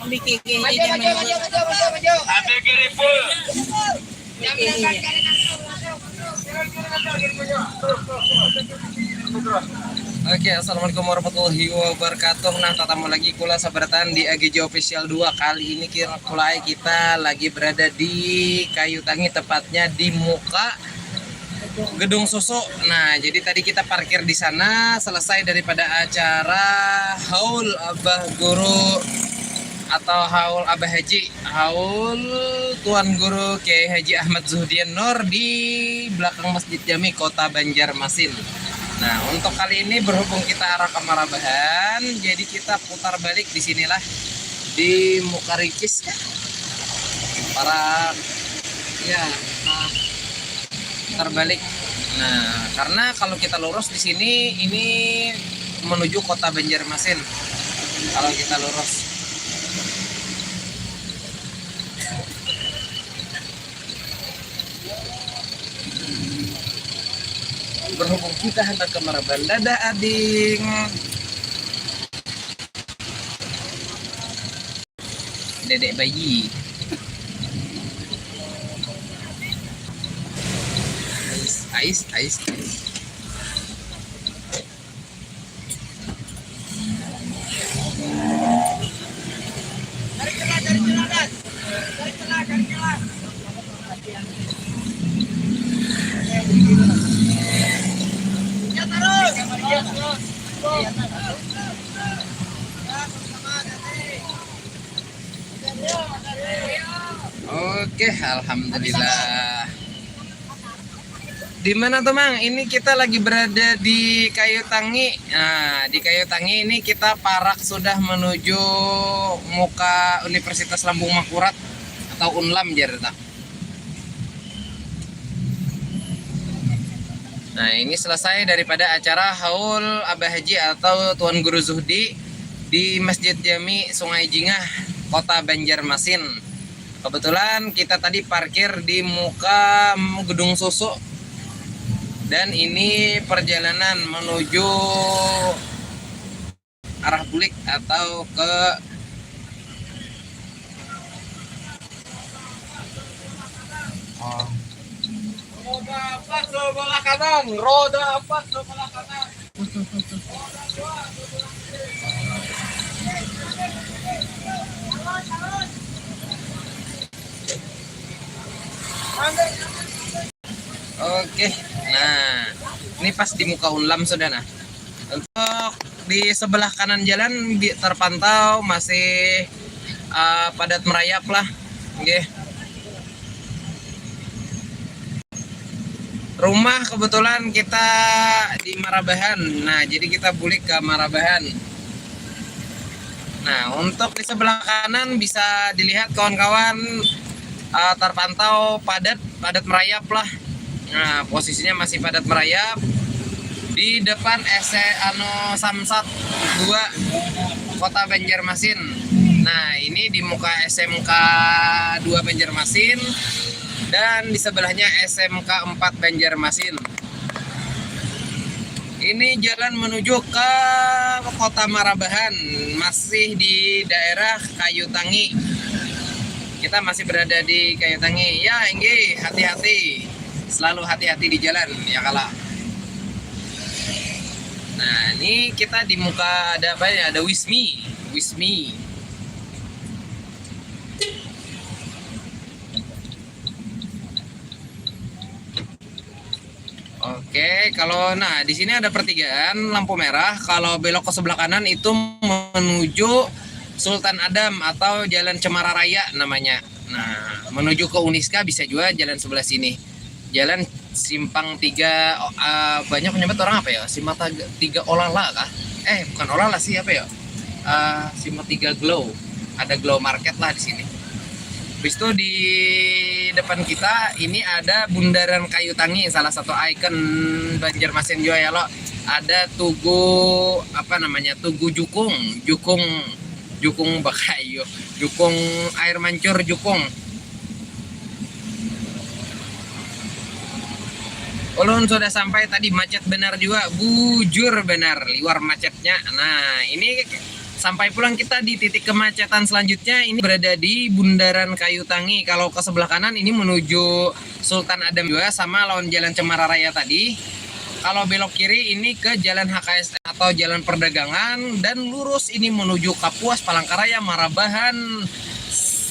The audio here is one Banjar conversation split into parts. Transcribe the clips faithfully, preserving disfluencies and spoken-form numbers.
Bikin ini jangan. Oke, assalamualaikum warahmatullahi wabarakatuh. Nah, tatamu lagi kula sabarataan di A G J Official dua. Kali ini kira kulai kita lagi berada di Kayu Tangi, tepatnya di muka Gedung Susu. Nah, jadi tadi kita parkir di sana selesai daripada acara haul Abah Guru atau haul Abah Haji, haul Tuan Guru Kiai Haji Ahmad Zuhdian Nur di belakang Masjid Jami, Kota Banjarmasin. Nah, untuk kali ini berhubung kita arah ke Marabahan, jadi kita putar balik di sinilah, di muka Ricis, ya. Para, ya, kita putar balik. Nah, karena kalau kita lurus di sini, ini menuju Kota Banjarmasin. Kalau kita lurus. Berhubung kita hendak ke Marabahan. Dadah, ading. Dedek bayi. Ais, ais, ais, ais. Oke, alhamdulillah. Di mana tuh, Mang? Ini kita lagi berada di Kayu Tangi. Nah, di Kayu Tangi ini kita parak sudah menuju muka Universitas Lambung Mangkurat atau Unlam, jar ta. Nah, ini selesai daripada acara haul Abah Haji atau Tuan Guru Zuhdi di Masjid Jami Sungai Jingah, Kota Banjarmasin. Kebetulan kita tadi parkir di muka Gedung Susu. Dan ini perjalanan menuju arah bulik atau ke, oh. Roda empat sebelah kanan, roda empat sebelah kanan. Oke, nah, ini pas di muka Unlam sudah, nah. Untuk di sebelah kanan jalan bi-, terpantau masih, eh, padat merayap lah. Oke. Rumah kebetulan kita di Marabahan. Nah, jadi kita bulik ke Marabahan. Nah, untuk di sebelah kanan bisa dilihat kawan-kawan, eh, terpantau padat, padat merayap lah. Nah, posisinya masih padat merayap di depan S M, anu, Samsat dua Kota Banjarmasin. Nah, ini di muka S M K dua Banjarmasin dan di sebelahnya S M K empat Banjarmasin. Ini jalan menuju ke Kota Marabahan, masih di daerah Kayu Tangi. Kita masih berada di Kayu Tangi. Ya, inggih, hati-hati. Selalu hati-hati di jalan, ya kala. Nah, ini kita di muka ada apa ya? Ada Wismi. Wismi. Oke, kalau, nah, di sini ada pertigaan lampu merah. Kalau belok ke sebelah kanan itu menuju Sultan Adam atau Jalan Cemara Raya namanya. Nah, menuju ke Uniska bisa juga jalan sebelah sini. Jalan Simpang Tiga, eh, banyak menyebut orang apa ya? Simpang Tiga, Tiga Olala kah? Eh, bukan Olala sih, apa ya? Eh, Simpang Tiga Glow. Ada Glow Market lah di sini. Habis itu di depan kita ini ada Bundaran Kayu Tangi, salah satu ikon Banjarmasin juga ya, lo. Ada tugu, apa namanya? Tugu Jukung, Jukung, Jukung bakayu, Jukung air mancur, Jukung. Ulun sudah sampai tadi, macet benar juga, bujur benar, liwar macetnya. Nah, ini Sampai pulang kita di titik kemacetan selanjutnya, ini berada di Bundaran Kayu Tangi. Kalau ke sebelah kanan ini menuju Sultan Adam jua, sama lawan Jalan Cemara Raya tadi. Kalau belok kiri ini ke Jalan H K S M atau Jalan Perdagangan, dan lurus ini menuju Kapuas, Palangkaraya, Marabahan,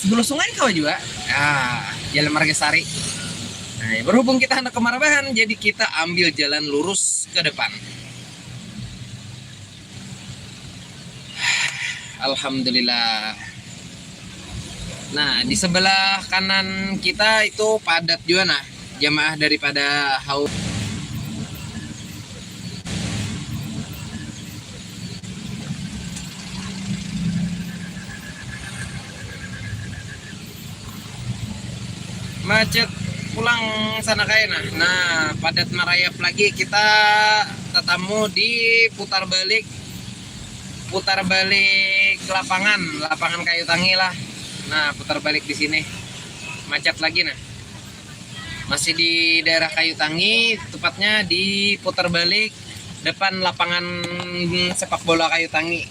Hulu Sungai kawa jua. Nah, Jalan Margasari. Nah, berhubung kita hendak ke Marabahan, jadi kita ambil jalan lurus ke depan. Alhamdulillah. Nah, di sebelah kanan kita itu padat jua, nah, jamaah daripada hau. Macet pulang sana kaina. Nah, padat marayap lagi. Kita tatamu di putar balik, putar balik lapangan, lapangan Kayu Tangi lah. Nah, putar balik di sini. Macet lagi, nah. Masih di daerah Kayu Tangi, tepatnya di putar balik depan lapangan sepak bola Kayu Tangi.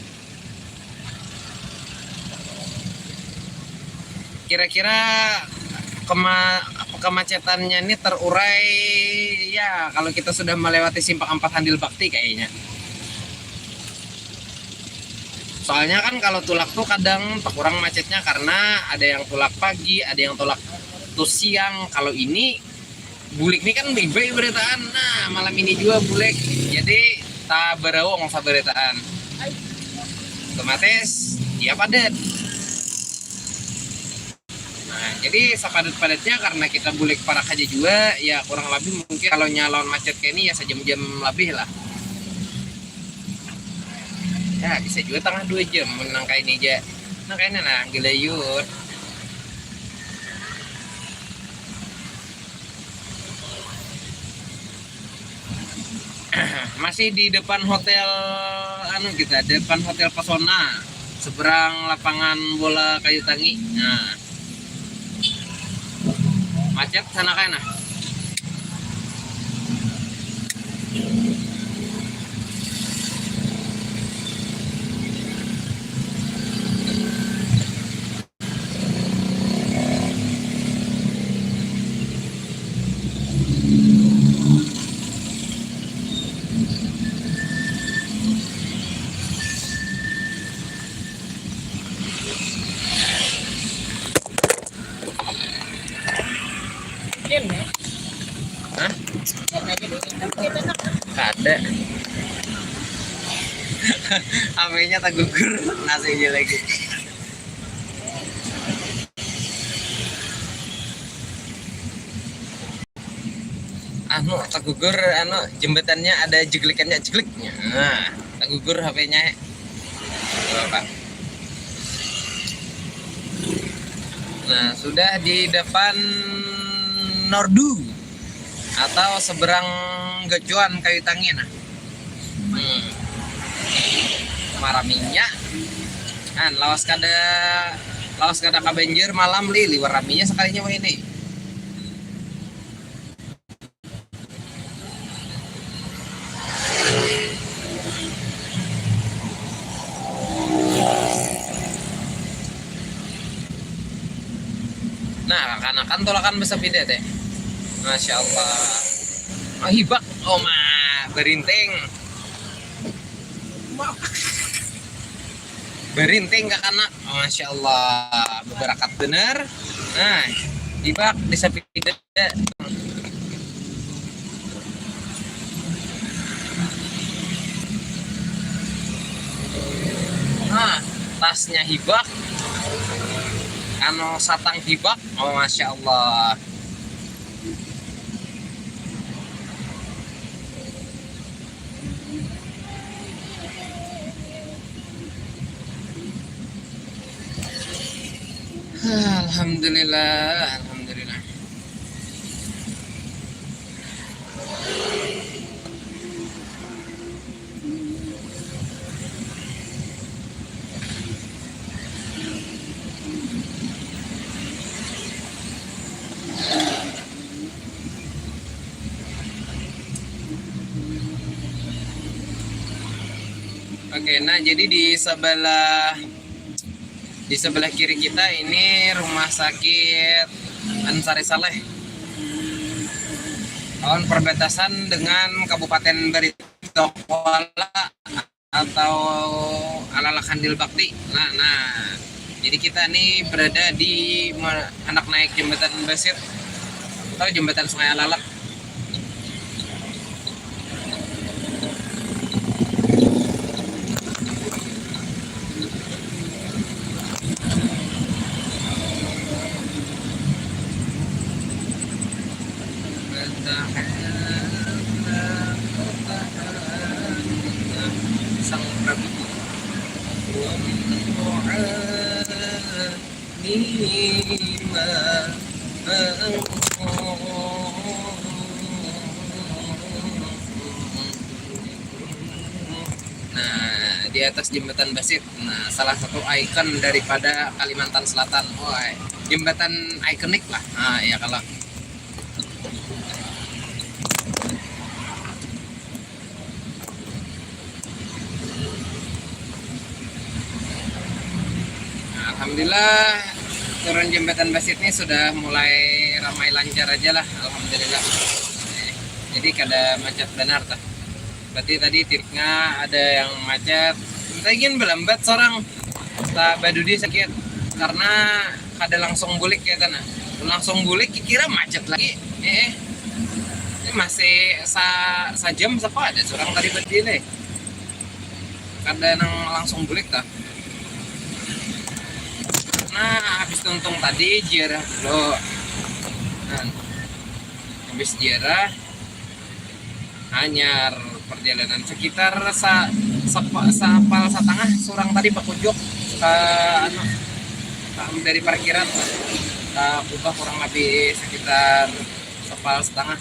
Kira-kira kema-, kemacetannya ini terurai, ya, kalau kita sudah melewati simpang empat Handil Bakti kayaknya. Soalnya kan kalau tulak tuh kadang kurang macetnya karena ada yang tulak pagi, ada yang tulak tuh siang. Kalau ini bulik nih kan iba berataan. Nah, malam ini juga bulik. Jadi tak berawong sabarataan. Otomatis ya padat. Nah, jadi sepadat-padatnya karena kita bulik parak aja juga, ya kurang lebih mungkin kalau nyalon macet kayak ini ya sejam-jam lebih lah. Ya, bisa juga tengah dua jam menang kayak ini aja. Nah, kayaknya nah, gelayut. Masih di depan hotel, anu, kita depan hotel Pesona, seberang lapangan bola Kayu Tangi. Nah, macet sana kayak nah. Hah? Kada. H P-nya tagugur, nasi aja lagi. Anu, tagugur, anu, jembatannya ada jeglikannya, jeglik. Nah, tagugur H P-nya. Nah, sudah di depan Nordu atau seberang Gacuan Kayu Tangi, nah. Hmm. Maraminya. Kan lawas kada, lawas kada kabanjir malam, li, liwar raminya sekalinya wah ini. Nah, kakanakan tulakan bersepeda deh. Masya Allah. Oh, hibak. Oh, ma, berinting. Berinting kakanak. Oh, Masya Allah. Beberakat bener. Nah, hibak di sepeda. Nah, tasnya hibak. Anu, satang hibak. Oh, Masya Allah. Alhamdulillah, alhamdulillah. Oke, nah, jadi di sebelah, di sebelah kiri kita ini Rumah Sakit Ansari Saleh. Lawan perbatasan dengan Kabupaten Baritokwala atau Alalak Handil Bakti. Nah, nah. Jadi kita nih berada di me-, handak naik Jembatan Basit atau Jembatan Sungai Alalak. Sang Prabu. Wa min Nah, di atas Jembatan Basit. Nah, salah satu ikon daripada Kalimantan Selatan. Wah, jembatan ikonik lah. Nah, ya kalau. Nah, alhamdulillah, turun Jembatan Basit ini sudah mulai ramai lancar aja lah, alhamdulillah. Jadi kada macet benar tah. Berarti tadi tiriknya ada yang macet. Lagi belambat seorang. Tak badudi sakit karena kada langsung bulik ya, tanah. Langsung bulik kira macet lagi. Eh, ini masih sa-, sajam sapa ada seorang tadi berdiri. Kada nang langsung bulik tah. Nah, habis tuntung tadi ziarah dulu. Nah, habis ziarah, hanyar perjalanan sekitar sa-, sepa-, sapal setengah surang tadi bakujuk ke, anu, ka, dari parkiran ka kubah kurang lebih sekitar sapal setengah.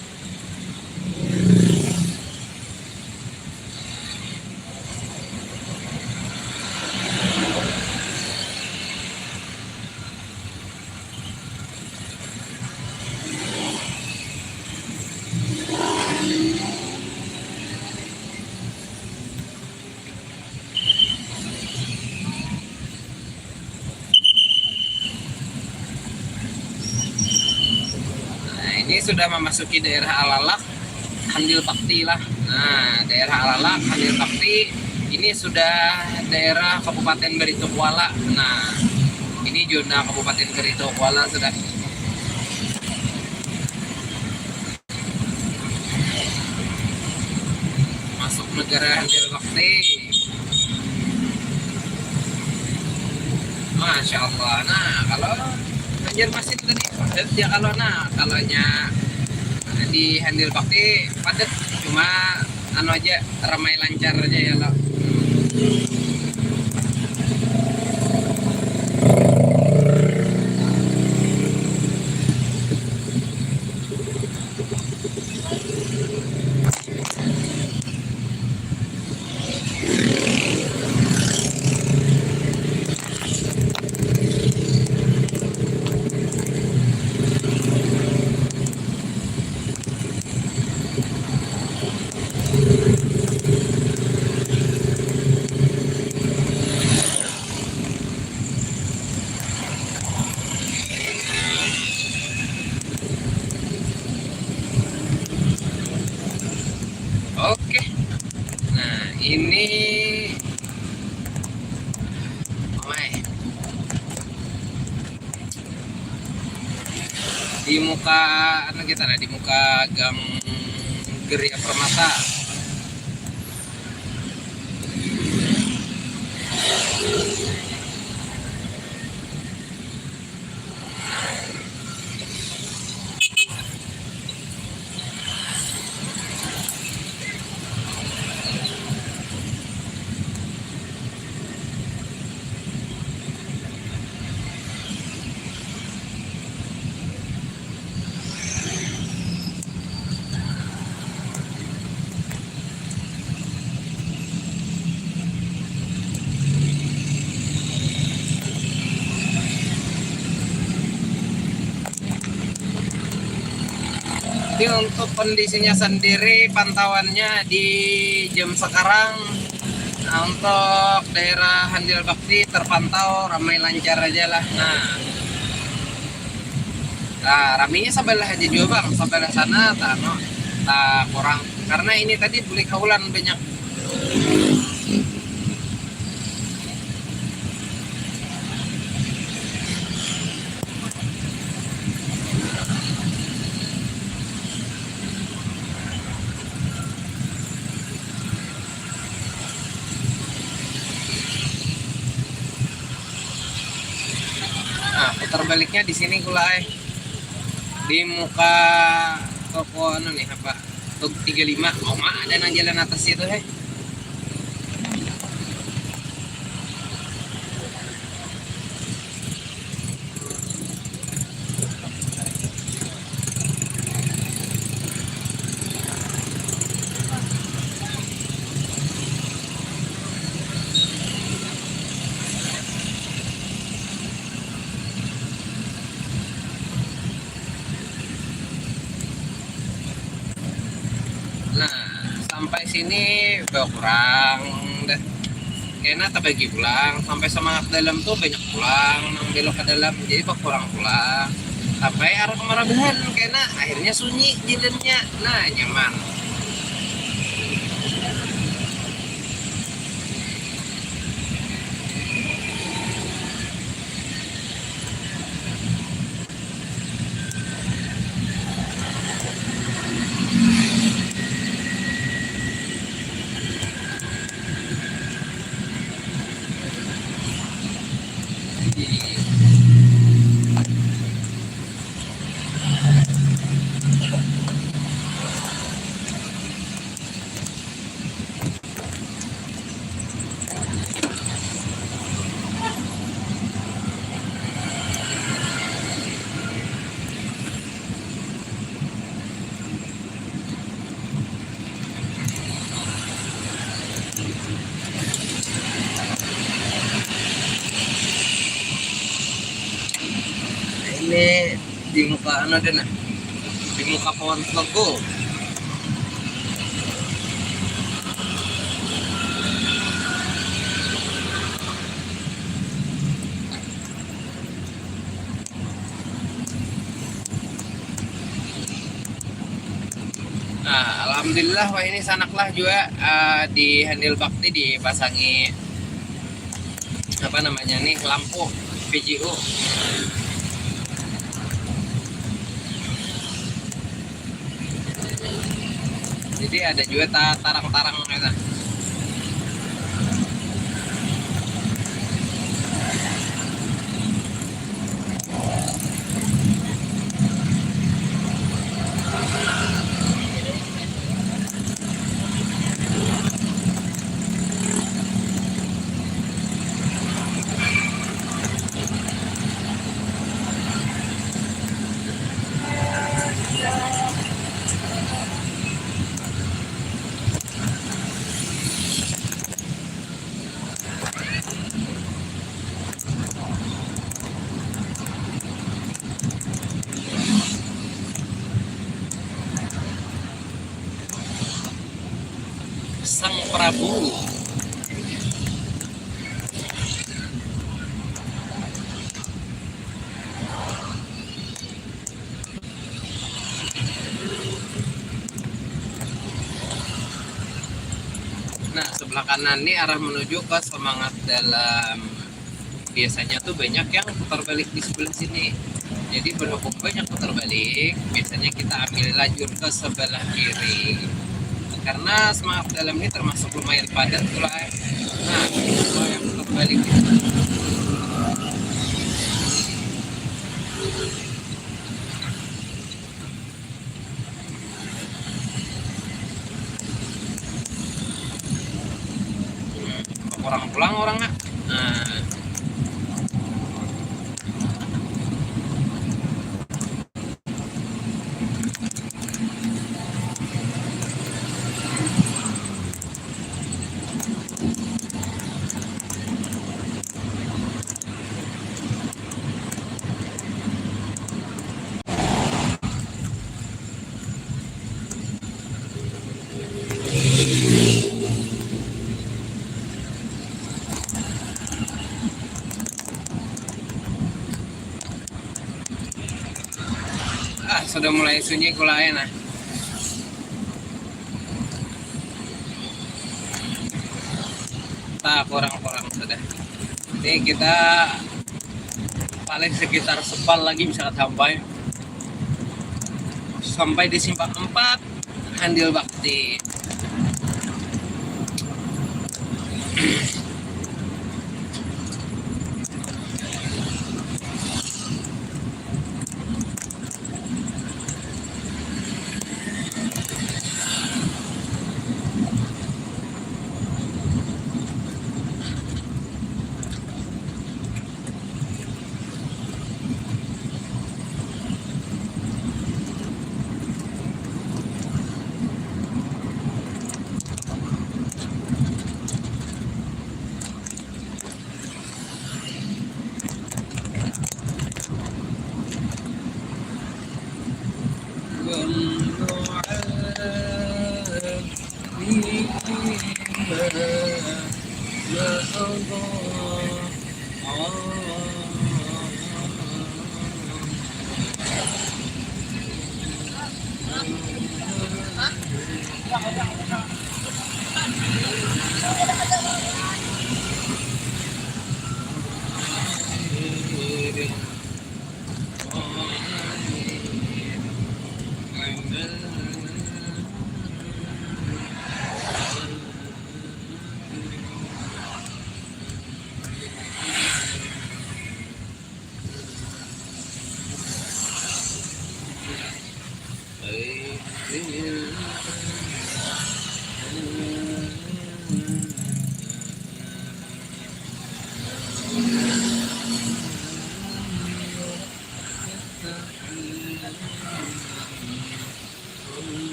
Nah, ini sudah memasuki daerah Alalak, Handil Bakti lah. Nah, daerah Alalak, Handil Bakti, ini sudah daerah Kabupaten Baritokwala. Nah, ini zona Kabupaten Baritokwala sudah. Masuk negara Handil Bakti. Masya Allah. Nah, kalau Banjarmasin tadi padat ya kalau, nah, kalau nya di Handil Bakti padat, cuma anu aja, ramai lancar aja ya lo. Oke. Nah, ini omai. Di muka, anu kita lah, di muka Gang Geria Permata. Jadi untuk kondisinya sendiri, pantauannya di jam sekarang, Untuk daerah Handil Bakti terpantau ramai lancar aja lah. Nah, nah, ramainya sebelah aja juga bang, sebelah sana tak, anu, tak kurang. Karena ini tadi bulik haulan banyak. Nah, putar baliknya di sini gula eh. Di muka toko anu nih apa? Toko tiga lima. Oh, ada nang jalan atas itu eh. Nah, sampai sini berkurang dah. Kena terbagi pulang, sampai semangat dalam tuh banyak pulang nang belok ke dalam, jadi berkurang pulang. Sampai arah kemarabahan kena akhirnya sunyi jalannya. Nah, nyaman. Ini di muka anu deh nah, di muka pohon telegu. Nah, alhamdulillah wah ini sanaklah juga uh, di handil bakti dipasangi apa namanya nih lampu P G U. Jadi ada juga tarang-tarang gitu. Sang Prabu. Nah, sebelah kanan ini arah menuju ke Semangat Dalam. Biasanya tuh banyak yang putar balik di sebelah sini. Jadi berhubung banyak putar balik, biasanya kita ambil lajur ke sebelah kiri. Karena Semangat Dalam ini termasuk lumayan padat tuh lah. Nah, kalau yang putar balik itu. Orang pulang orangnya. Nah. Sudah mulai sunyi kulai nah. Tak kurang-kurang sudah. Ini kita paling sekitar sepal lagi bisa sampai sampai di simpang empat Handil Bakti.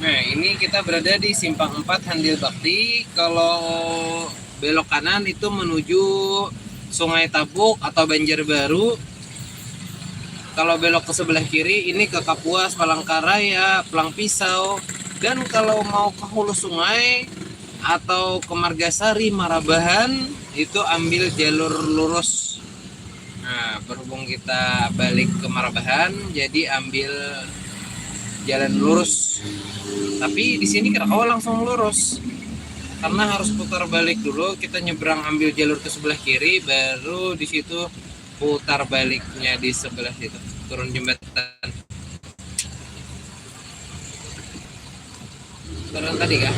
Nah, ini kita berada di simpang empat Handil Bakti. Kalau belok kanan itu menuju Sungai Tabuk atau Banjarbaru. Kalau belok ke sebelah kiri ini ke Kapuas, Palangkaraya, Pelang Pisau. Dan kalau mau ke hulu sungai atau ke Margasari, Marabahan, itu ambil jalur lurus. Nah, berhubung kita balik ke Marabahan, jadi ambil jalan lurus. Tapi di sini kada kawa langsung lurus. Karena harus putar balik dulu, kita nyebrang ambil jalur ke sebelah kiri, baru di situ putar baliknya di sebelah situ. Turun jembatan. Turun tadi kah?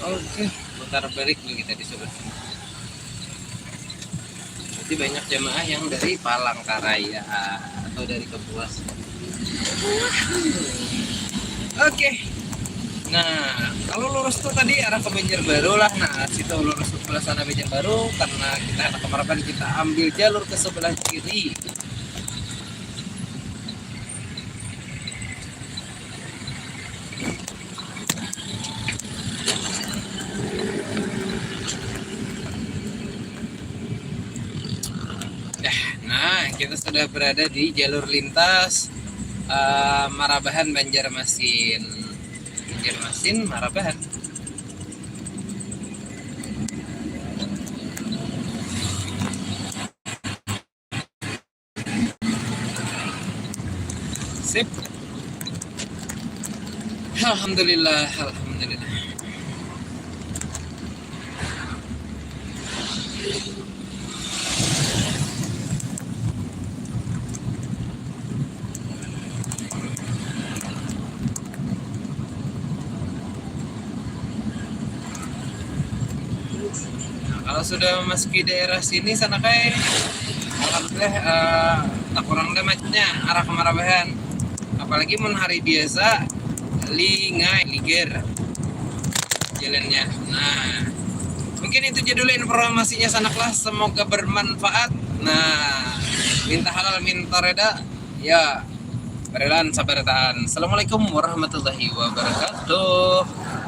Oke, putar balik nih kita di sebelah sini. Jadi banyak jamaah yang dari Palangkaraya atau dari Kapuas. Oke. Nah, kalau lurus tuh tadi arah ke Banjarbaru lah. Nah, situ lurus sebelah sana Banjarbaru, karena kita anak kemarapan, kita ambil jalur ke sebelah kiri. Kita sudah berada di jalur lintas uh, Marabahan, Banjarmasin. Banjarmasin, Marabahan. Sip. Alhamdulillah, alhamdulillah. Kalau sudah memasuki daerah sini, sana kayak alhamdulillah uh, tak kurang deh macetnya arah ke Marabahan. Apalagi mun hari biasa, lingai, liger jalannya. Nah, mungkin itu aja dulu informasinya, sanak lah. Semoga bermanfaat. Nah, minta halal, minta reda. Ya, berelan sabar tahan. Assalamualaikum warahmatullahi wabarakatuh.